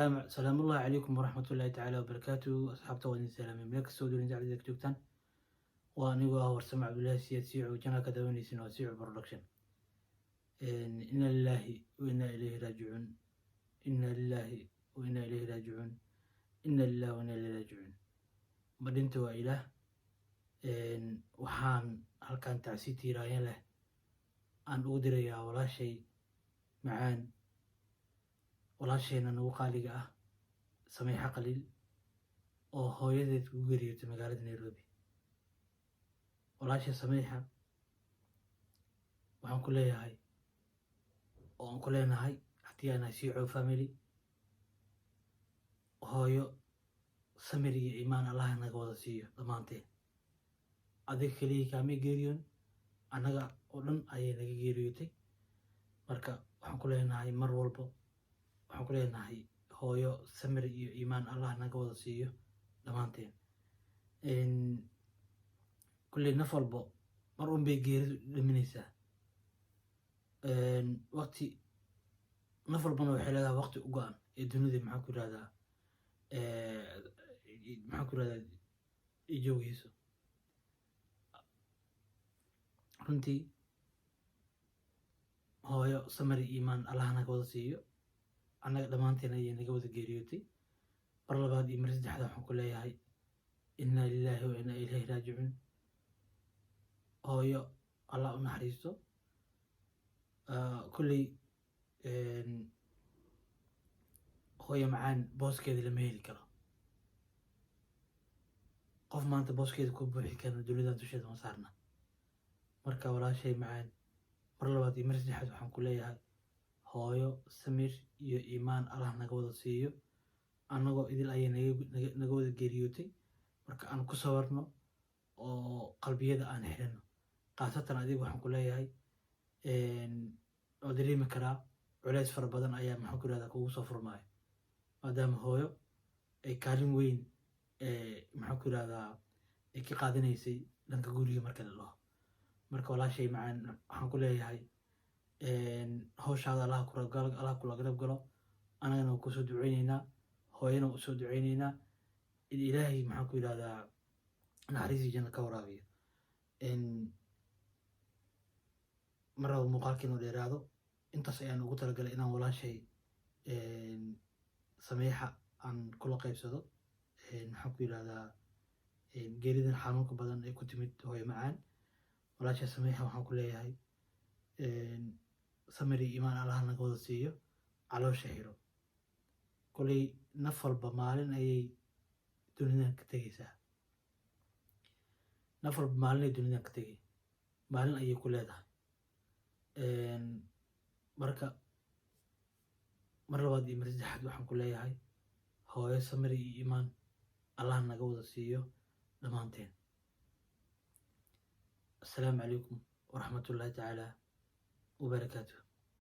Salaamullahi calaykum waraxmatullaahi tacaala wabarakaatuhu. Asxaabta, waa idin salaamay meel kastoo dunida dacdida ka joogtaan. Waa anigoo ah Warsame Cabdullaahi Siyaad Siico, channelka daawanaysin waa Siico Production. Inna lilaahi wa inna ilayhi raajicuun, inna lilaahi wa inna ilayhi raajicuun, inna lillahi wa inna ilayhi raajicuun. Madhinta waa Ilaah. Waxaan halkan tacsi tiiraanya leh aan ugu dirayaa walaashay macaan, walaasheena nagu qaaliga ah, Sameexa Qaliil, oo hooyadeed ku geeriyootay magaalada Nairobi. Walaasha Sameexa waxaan ku leeyahay oo aan ku leenahay, haddii aan nahay Siico family, hooyo samir iyo iimaan Allah naga wada siiyo dhammaanteen. Adiga keliya kaamay geeriyoon, annaga oo dhan ayay naga geeriyootay. Marka waxaan ku leenahay, mar walbo waxaan ku leenahay, hooyo samir iyo iimaan Allah naga wada siiyo dhammaanteen. Kulley naf walbo mar un bay geeridu dhaminaysaa waqti. Naf walbana waxay leedahay waqti u go-an ee dunida, maxaan ku yirahdaa, joogayso. Runtii hooyo samir iyo iimaan Allah naga wada siiyo, annaga dhammaanteen ayay naga wada geeriyootay. Mar labaad iyo mar saddexda waxaan ku leeyahay, inna lilaahi wa inna ilayhi raajicuun. Hooyo Allah u naxariisto. Kulley hooyo macaan booskeeda lama heli karo. Qof maanta booskeeda ku buuxi karna dunidan dusheeda ma saarna. Marka walaashay macaan, mar labaad iyo mar saddexaad waxaan ku leeyahay, hooyo samir iyo iimaan Allah naga wada siiyo, annagoo idil ayay naga wada geeriyootay. Marka aan ku sabarno oo qalbiyada aan xirino. Khaasatan adiga waxaan ku leeyahay, waa dareemi karaa culeys fara badan ayaa, maxaan ku yirahdaa, kugu soo furmaayo, maadaama hooyo ay kaalin weyn, maxaan ku yirahdaa, ay ka qaadanaysay dhanka guriga marka la dhaho. Marka walaashay macaan waxaan ku leeyahay, hawshaada Allah kula garab galo. Anagana waa kusoo duceyneynaa, hooyana waa usoo duceyneynaa in Ilaahay, maxaan ku yirahdaa, naxariistii janna ka waraabiyo. Mar raba muuqaalka inuu dheeraado. Intaas ayaan ugu talagalay inaan walaashay Sameexa aan kula qaybsado, maxaan ku yirahdaa, geeridan xanuunka badan ee ku timid hooyo macaan. Walaashay Sameexa waxaan ku leeyahay, samir iyo iimaan Allah naga wada siiyo, caloosha xiro. Koley naf walba maalin ayay dunidan ka tegeysaa. Naf walba maalin ay dunidan ka tegay, maalin ayay ku leedahay. Marka mar labaad iyo mar saddexaad waxaan ku leeyahay, hooyo samir iyo iimaan Allah naga wada siiyo dhammaanteen. Assalaamu calaykum waraxmatullahi tacaala wabarakaatuh.